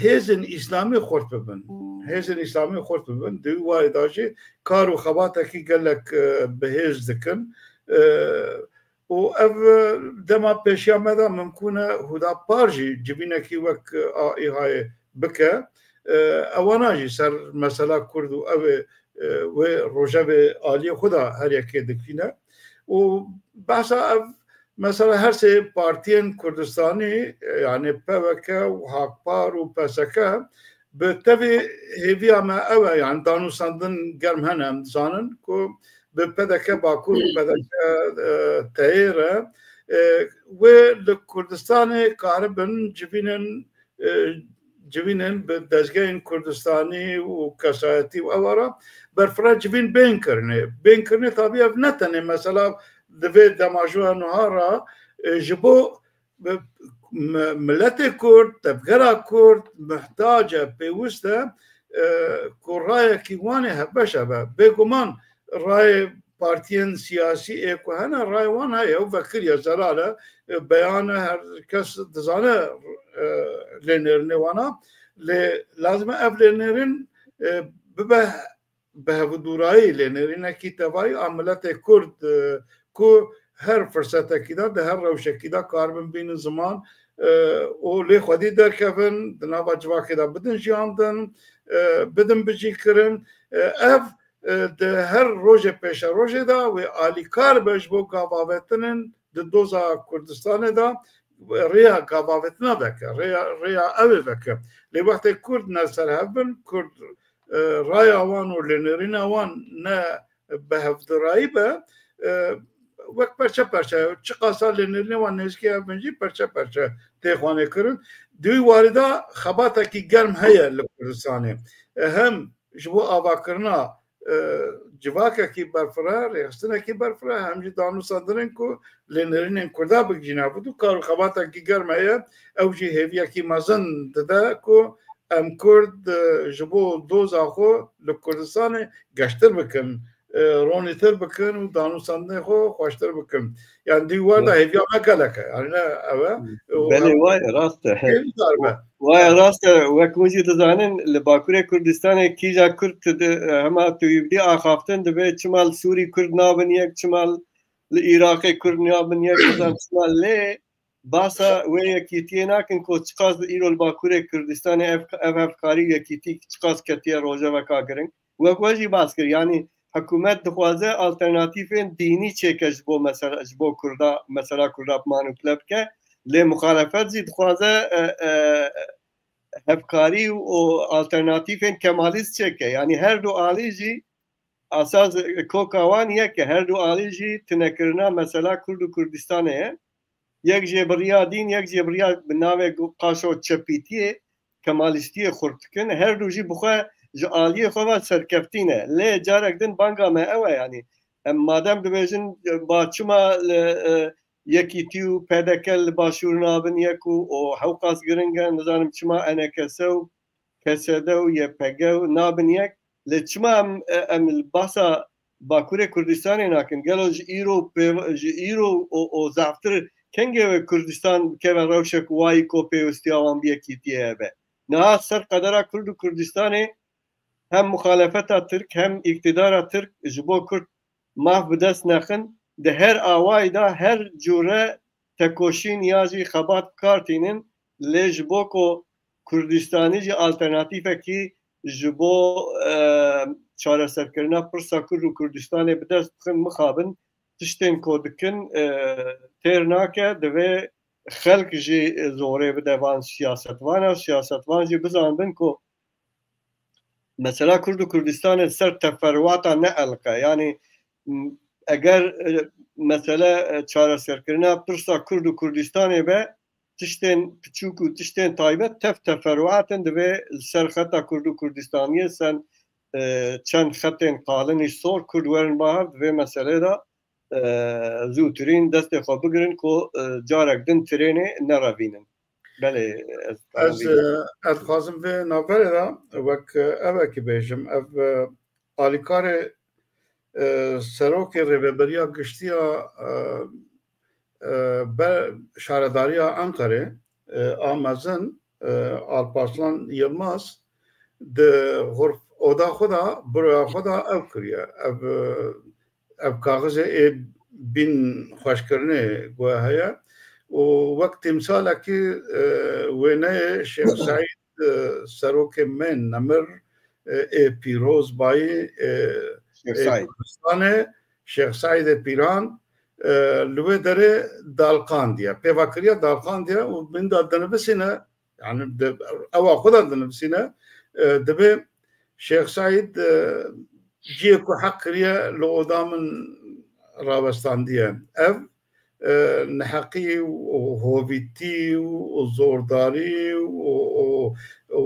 hêzên îslamî xurt bibin. Hêzên îslamî xurt bibin. Di wî warê de jî kar û xebatekî gelek, e, bi hêz dikin. E, û ev, e, dema pêşiya me de mimkûn e Huda Par jî civînekî wek, e, a îhayê bike. E, ewana jî ser mesela Kurd û ew ê, e, wê rojevê aliyê xwe de her yekê dikîne. Û behsa ev mesela her sê partiyên Kurdistanî, e, yani P W K û Hakpar û P S K bi tevî hêviya me ew e, yani danûsandin germ hene, em dizanin ku bi P D K Bakur û P D K, e, Teyê re, e, wê li Kurdistanê karibin civînên, e, civînên bi dezgehên Kurdistanî û kesayetî û ewa re berfireh civîn bên kirinê. Bên kirinê tabî ev ne tenê mesela di vê dema ji we nuha re, e, ji bo bi-, mi-, miletê Kurd, tevgera Kurd muhtac e, pêwist e, e, ku rayekî wan ê hevbeş hebe. Bêguman rayê partiyên siyasî ê ku hene, rayê wan heye û vekiriye zelal e, e, beyan e, her kes dizane, e, lênêrinê wana. Lê lazim e ev lênêrin, e, bibe bi hevdûrayî lê nêrînekî tevayî a miletê Kurd, e, ku her firsetekî de, di her rewşekî de karibin bînin ziman, e, û lê xwedî derkevin, di nava civakê de bidin jiyandin, e, bidin bijîkirin. E, ev, e, di her rojê pêşerojê de wê alîkar be ji bo gavavetinên di doza Kurdistanê de rêya gavavetina veke, rêya, rêya ew ê veke. Lê wextê Kurd ne li ser hev bin, Kurd, e, raya wan û lênêrîna wan ne bi hevdirayî be, e, wek perçe perçe, çiqasa lênêrînê wan nêzîkî hev bin jî perçe perçe tê xwanê kirin. Di wî warî de xebatekî germ heye li Kurdistanê. E, hem ji bo avakirina, e, civakekî berfireh, rêxistinekî berfireh, hem jî danûsandinên ku lênêrînên Kurda bigihîne. Bi du kar û xebatekî germ heye, ew jî hêviyekî mezin dide ku em Kurd, e, ji bo doza xwe li Kurdistanê geştir bikin, e, ronîtir bikin û danûsandinê xwe xweştir bikin. Yani di wî war de hêviya me gelek e. Yani ne ew e. Û Belê, em waye, rast e. Hêvîdar be. Waye, rast e. Wek hûn jî dizanin, li Bakurê Kurdistanê kîja Kurd di, hema tu yî bidî axaftin, divê çima li Sûrî Kurd nabin yek, çima li Iraqê Kurd nabin yek, nizam çima lê basa wê yekîtiyê nakin ku çiqas îro li Bakurê Kurdistanê ev, ev hevkarî û yekîtî çiqas ketiye rojeveka giring. Wek we jî bas kir, yanî hikûmet dixwaze alternatîfên dînî çêke ji bo mesela, ji bo Kurda, mesela Kurda bi manûple bike. Lê muxalefet jî dixwaze, e, e, hevkarî û alternatîfên kemalîst çêke. Yanî her du alî jî asas, e, koka wan yek e. Her du alî jî tinekirina mesela Kurd û Kurdistanê ye. Yek jê bi riya dîn, yek jê bi riya bi navê gu-, qaşo çepîtiyê, kemalîstiyê xurt dikin. Her du jî bi xwe ji aliyê xwe ve serkeftî ne. Lê carek din banga me ew e, yanî em madem dibêjin, e, ba çima li, e, yekîtî û P D K li Başûr nabin yek û o hewqas giring e, nizanim çima E N K S û P S D û Y P G û nabin yek. Lê çima em, e, em li basa Bakurê Kurdistanê nakin? Gelo ji îro pê-, ji îro û, û zaftir kengê wê Kurdistan bikeve rewşek wayî ku pêwistiya wan bi yekîtiyê hebe? Niha ser qedera Kurd û Kurdistanê hem muxalefeta Tirk hem îktidara Tirk ji bo Kurd maf bi dest nexin, di her awayî de her cûre tekoşîn ya jî xebat bi kar tînin, lê ji bo ku Kurdistanî jî alternatîfekî ji bo, e, çareserkirina pirsa Kurd û Kurdistanê bi dest bixin, mixabin tiştên ku dikin, e, têr nake, divê xelk jî zorê bide van siyasetvan û siyasetvan jî bizanbin ku mesela Kurd û Kurdistanê ser teferuata ne elqe. Yanî, m, eger, e, mesele, e, çareserkirina pirsa Kurd û Kurdistanê be, tiştên piçûk û tiştên taybet tev teferuat in, divê li ser xeta Kurd û Kurdistaniyê sen, e, çend xetên qalin î sor Kurd werin ba hev, di vê meselê de, e, zûtirîn destê xwe bigirin ku, e, carek din tirênê nerevînin. Belê, ez Ez, e, ez dixwazim vê navberê de wek, e, evekî bêjim, ev, e, alîkarê, e, serokê Rêveberiya Giştî ya, e, e, be-, Şaredariya Enqerê, e, a mezin, e, Alparslan Yilmaz di xurf-, oda xwe de, buroya xwe de ev kiriye. Ev, e, ev kaxizê ê bîn xweşkirinê ku heye û wek tîmsalekî, e, wêneyê Şêx Seîd, e, serokê me nemir, e, ê pîrozbayî, e, Şêx ê Seîd. Kurdistanê, Şêx Seîdê Pîran, e, li wê derê dalqandiye. Pêvakiriya dalqandiye û min de dinivîsîne, yani di, ewa xwe de dinivîsîne, e, dibê Şêx Seîd, e, ciyê ku heq kiriye li oda min rawestandiye. Ev, e, neheqî û hovîtî û zordarî û, û, û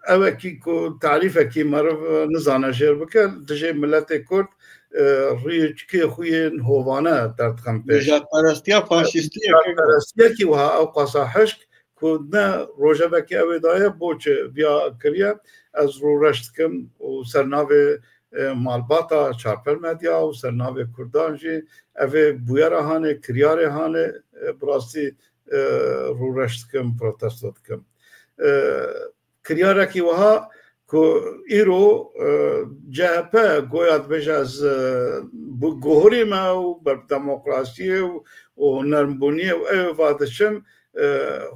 evekî ku tarîfekî meriv nizane jêr bike, dijê miletê Kurd, e, rûyê çikê xwe yên hovane derdixin pêş. Nijadperestiya faşîstî ye, keko. Nijadperestiyekî wiha ew qasa hişk ku ne rojevekê ew ê daye, bo çi viya kiriye, ez rûreş dikim û ser navê, e, malbata Çarpel Medya û ser navê Kurdan jî ev ê bûyera hanê, kiryarê hanê, e, bi rastî, e, rûreş dikim, protesto dikim. E, kiryarekî wiha ku îro, e, C H P goya dibêje ez, e, bu-, guhurî me û ber demokrasiyê û, û nermbûniyê û ew va diçim, e,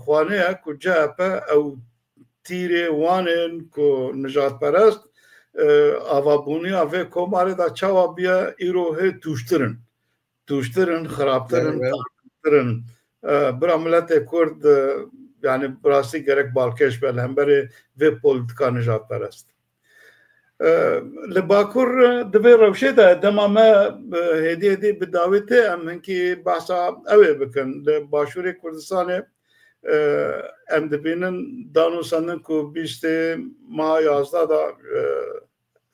xwanê ye ku C H P ew tîrê wan ên ku nijadperest, e, avabûniya vê komarê de çawa biye îro hê tûştir in. Tûştir in, xirabtir in, Belê, belê. Tarîxtir in. E, bira miletê Kurd, e, yani bi rastî gerek balkêş be li hemberê vê polîtika nijadperest. E, li Bakur, e, di vê rewşê de dema me, e, hêdî hêdî bi dawî tê, em hinkî behsa ew ê bikin. Li Başûrê Kurdistanê, e, em dibînin dan û sendin ku bîstê meha yazdeh de, e,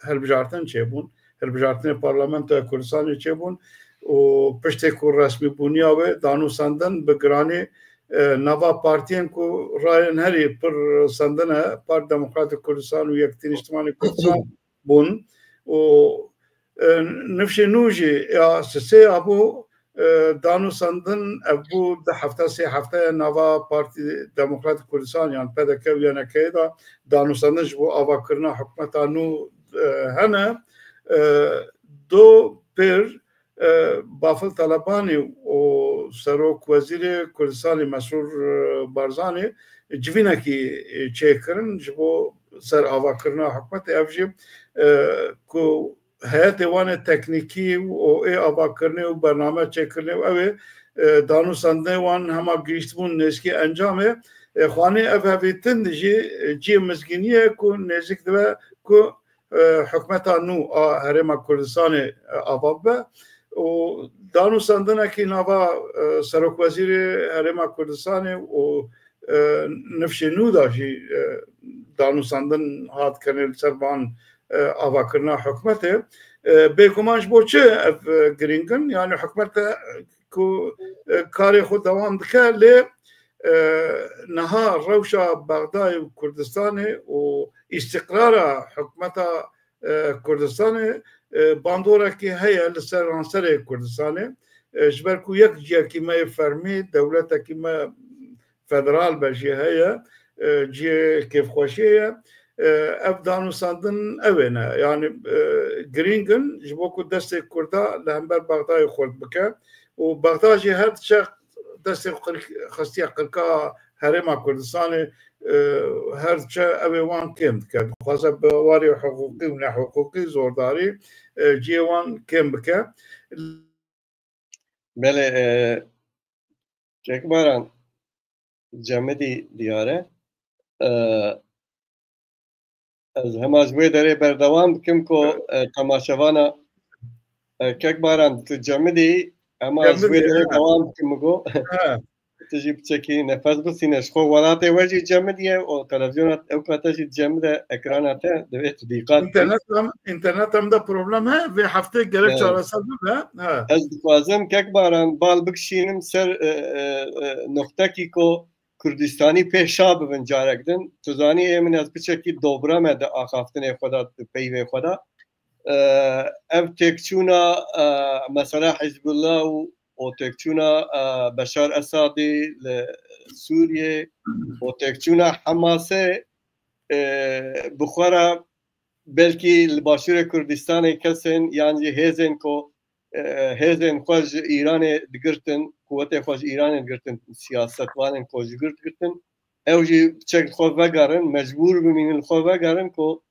hilbijartin çêbûn. Hilbijartinê Parlamentoya Kurdistanê çêbûn û piştê ku resmîbûniya wê dan û sendin bi giranî, e, nava partiyên ku rayên herî pir sendin e, Parti Demokratîk Kurdistan û Yekîtî Niştimanî Kurdistan bûn û, e, nifşê nû jî ya sisê ya bû, e, dan û sendin ev bû du hefte, sê hefteye nava Partî Demokratîk Kurdistan yan P D K û Y N K'yê de dan û sendin ji bo avakirina hikûmeta nû, e, hene. E, do pêr, e, Bafil Telebanî û Serok Wezîrê Kurdistanê Mesrûr, e, Barzanî civînekî, e, çêkirin ji bo ser avakirina hikûmetê. Ev jî, e, ku heyetê wan ê teknîkî û ê avakirinê û bername çêkirinê û ew ê, e, danûstandinê wan hema gihîştibûn nêzîkî encamê. E, xwanê ev hevîtin jî, e, cihê mizgînî ye ku nêzîk dibe ku, e, hikûmeta nû a Herêma Kurdistanê, e, ava bibe û danûstandinekî nava, e, Serokwezîrê Herêma Kurdistanê û, e, nifşê nû de jî, e, danûstandin hat kirin li ser van, e, avakirina hikûmetê. E, bêguman ji bo çi ev, e, girîng in? Yani hikûmet, e, ku, e, karê xwe dewam dike, lê, e, niha rewşa Bexdayê û Kurdistanê û îstiqrara hikûmeta, e, Kurdistanê, e, bandorekî heye li ser ranserê Kurdistanê. E, ji ber ku yek ciyekî me yê fermî, dewletekî me federal be jî heye, e, cihê kêfxweşiyê ye. E, ev danûstandin ew ê ne. Yani, e, girîng in ji bo ku destê Kurda li hember Bexdayê xurt bike û Bexda jî her diçe destê xir-, xistiye qirka Herêma Kurdistanê, e, her diçe ew ê wan kêm dike. Dixwaze bi warê hiqûqî û nehiqûqî zordarî, e, cihê wan kêm bike. Belê, e, Çekbaran Cemidî diyar e. E, Ez hema ji wê derê berdewam bikim ku, e, temaşevana, e, Kek Baran, tu cemidî, hema ez ji wê derê dewam bikim, go. Tu jî piçekî nefes bisîne. Ji xwe welatê we jî cemidiye û televizyona ew kate jî cemide, ekrana te, divê tu dîqat bikî. Înternet em, înternet em de problem he, vê heftê gerek çareser bibe. He. Ez dixwazim, Kek Baran, bal bikişînim ser, e, e, e, noxtekî ku Kurdistanî pê şa bibin carek din. Tu zanî ê min ez piçekî dobra me di axaftinê xwe de, di peyvê xwe de. E, ev têkçûna, e, mesela Hizbullah û, û têkçûna, e, Beşar Esadî li Sûriyê û têkçûna Hemasê, e, bi xwe re belkî li Başûrê Kurdistanê kesên yan jî hêzên ku, e, hêzên xwe ji Îranê digirtin, quwetê xwe ji Îranê digirtin, siyasetvanên xwe ji gir digirtin, ew jî çek li xwe vegerin, mecbûr bimînin li xwe vegerin ku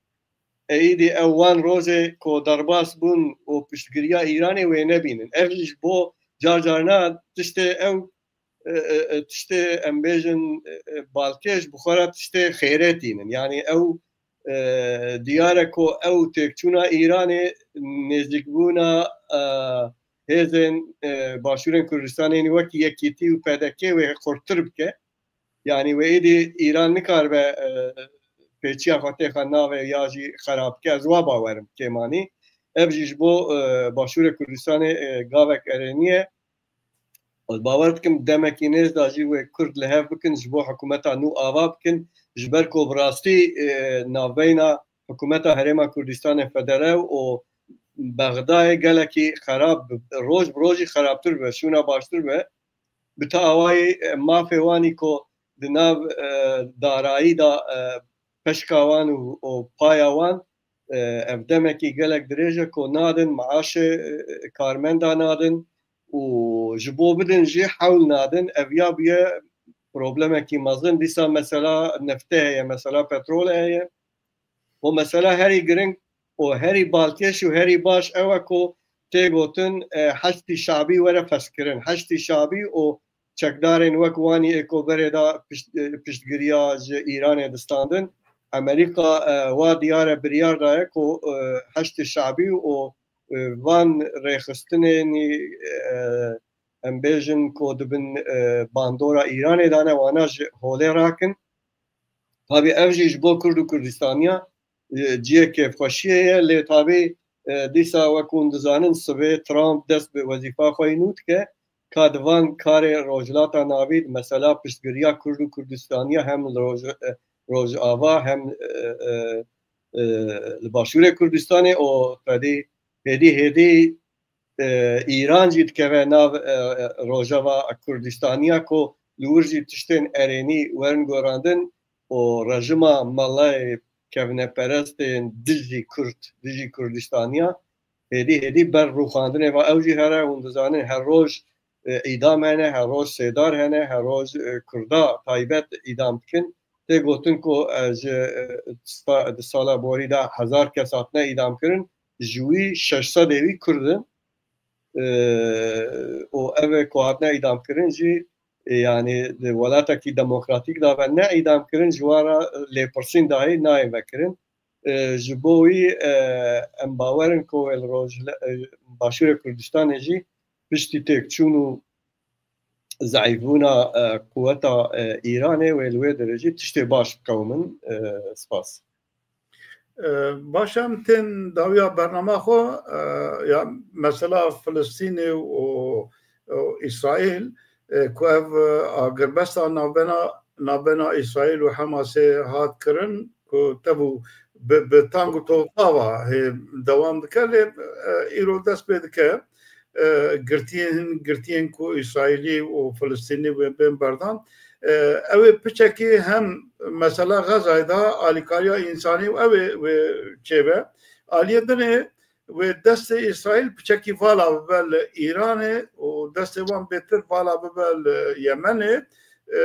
êdî ew wan rojê ku derbas bûn û piştgiriya Îranê wê nebînin. Ev jî ji bo car carna tiştê ew e, e, e, tiştê, em bêjin, e, e, balkêş bi xwe re tiştê xêrê tînin. Yanî ew, e, diyar e ku ew têkçûna Îranê nêzîkbûna, e, hêzên, e, Başûrên Kurdistanê, yanî wekî Yekîtî û P D K wê xurttir bike. Yanî wê êdî Îran nikaribe, e, pêçiya xwe têxe navê ya jî xerab bike. Ez wa bawerim kêmanî. Ev jî ji bo, e, Başûrê Kurdistanê, e, gavek erênî ye. Ez bawer dikim demekî nêz de jî wê Kurd li hev bikin, ji bo hikûmeta nû ava bikin, ji ber ku bi rastî, e, navbeyna hikûmeta Herêma Kurdistanê Federe û Bexdayê gelekî xerab bi, roj bi rojî xerabtir be, şûna baştir be. Bi te awayî, e, mafê wanî ku di nav, e, darayî de, e, peşka wan û, û paya wan, e, ev demekî gelek dirêj e ku nadin, maaşê, e, karmenda nadin û ji bo bidin jî hewl nadin. Ev ya bûye problemekî mezin. Dîsa mesela neftê heye, mesela petrolê heye. Û mesela herî giring û herî balkêş û herî baş ew e ku tê gotin, e, Heşdî Şabî were feshkirin. Heşdî Şabî û çekdarên wek wanî ê ku berê de pişt-, e, piştgiriya ji Îranê distandin. Amerîka, e, wa diyar e, biryar daye ku, e, Heşdî Şabî û, e, van rêxistinên, e, em bêjin ku dibin, e, bandora Îranê de ne, wana ji holê rakin. Tabî ev jî ji bo Kurd û Kurdistaniya, e, cihê kêfxweşiyê ye, lê tabî, e, dîsa wek hûn dizanin, sibê Trump dest bi wezîfa xwe yî nû dike, ka di van karê Rojhilata Navî, di mesela piştgiriya Kurd û Kurdistaniya hem li Roj-, e, Rojava hem, e, e, e, li Başûrê Kurdistanê û tedî hêdî hêdî, e, Îran jî dikeve nav, e, e, Rojava Kurdistaniya ku li wir jî tiştên erênî werin gorandin û rejima melayê kevneperestên dijî Kurd, dijî Kurdistaniya hêdî hêdî ber rûxandinê ve. Ew jî here hûn dizanin her roj, e, îdam hene, her roj sêdar hene, her roj, e, Kurda taybet îdam dikin. Tê gotin ku, e, ji, e, sta-, di sala borî de hezar kes hatine îdam kirin, ji wî şeş sedê wî Kurd in. E, û ev ê ku hatine îdam kirin jî, e, yanî di welatekî demokratîk de ve ne îdam kirin, ji wan re lêpirsîn dayî nayên vekirin. E, ji bo wî, e, em bawer in ku wê li roj-, e, Başûrê Kurdistanê jî piştî têkçûn û zeîfbûna, e, quweta, e, Îranê wê li wê derê jî tiştê baş biqewimin. E, spas. E, baş e, em tên dawiya bernama xwe, e, ya mesela Filistînê û, û Îsraîl, e, ku ev, e, agirbesta navbena, navbena Îsraîl û Hemasê hat kirin, ku tevû bi, bi tang û tova hê dewam dike, lê, e, îro dest pê dike, e, girtiyên, girtiyên ku Îsraîlî û Filistînî wê bên berdan. E, ew ê piçekî hem mesela Xezayê de alîkariya însanî û ew ê wê çêbe. Aliyê din ê wê destê Îsraîl piçekî vala bibe li Îranê û destê wan bêtir vala bibe li Yemenê, e,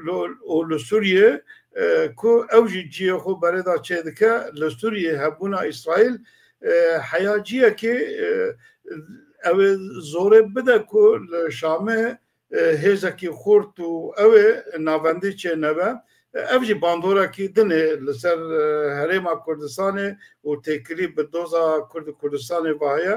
lo-, û li Sûriyê, e, ku ew jî cihê xwe berê de çêdike, li Sûriyê hebûna Îsraîl, e, heya cihekê, e, ew ê zorê bide ku li Şamê, e, hêzekî xurt û ew ê navendî çênebe. Ev jî bandorekî din e li ser, e, Herêma Kurdistanê û têkilî bi doza Kurd û Kurdistanê ve heye.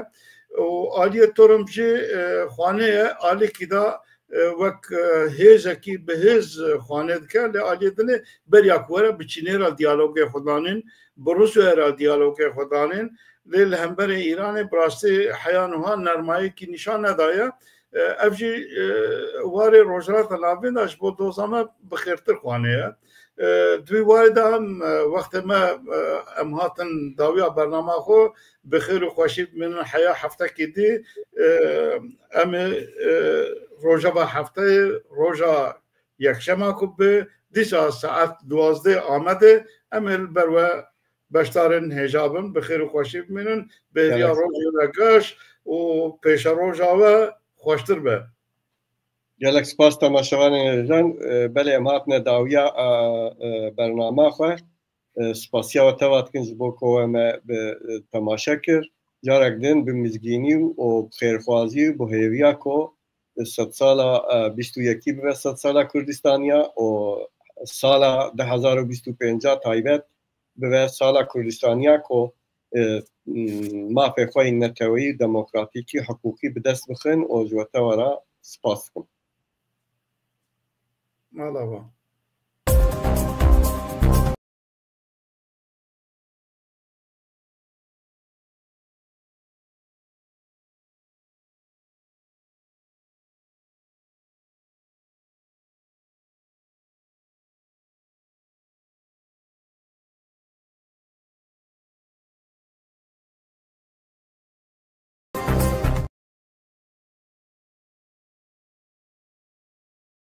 Û aliyê Torum jî, e, xwanê ye, alîkî de, e, wek, e, hêzekî bi hêz xwanê dike, lê aliyê din e beriya ku were bi Çînê re diyalogê xwe danîn, bi Rûsyayê re diyalogê xwe danîn, lê li hemberê Îranê bi rastî heya niha nermayekî nîşan nedaye. E, ev jî, e, warê Rojhilata Navîn de ji bo doza me bi xêrtir xwanê ye. E, di wî warê de em, e, wextê me, e, em hatin dawiya bernama xwe, bi xêr û xweşî bimînin heya heftekî dî, e, em ê, e, rojeva hefteyê, roja yekşema ku bi dîsa saet duwazdeh Amedê, em ê li ber we beşdarên hêja bin, bi xêr û xweşî bimînin, bêriya Gelek. rojê we geş û pêşeroja we xweştir be. Gelek spas temaşevanên hêjan. E, belê em hatine dawiya, e, e, bernama xwe. E, spasiya we teva dikin ji bo ku we me bi, e, temaşe kir. Carek din bi mizgînî û bi xêrxwazî û bi hêviya ku sedsala, e, bîst û yekî bibe sedsala Kurdistaniya û sala du hezar û bîst û pênca taybet bibe sala Kurdistaniya ku, e, mafê xwe yê neteweyî, demokratîkî, hiqûqî bi dest bixin û ji we teva re spas dikim. Mala we.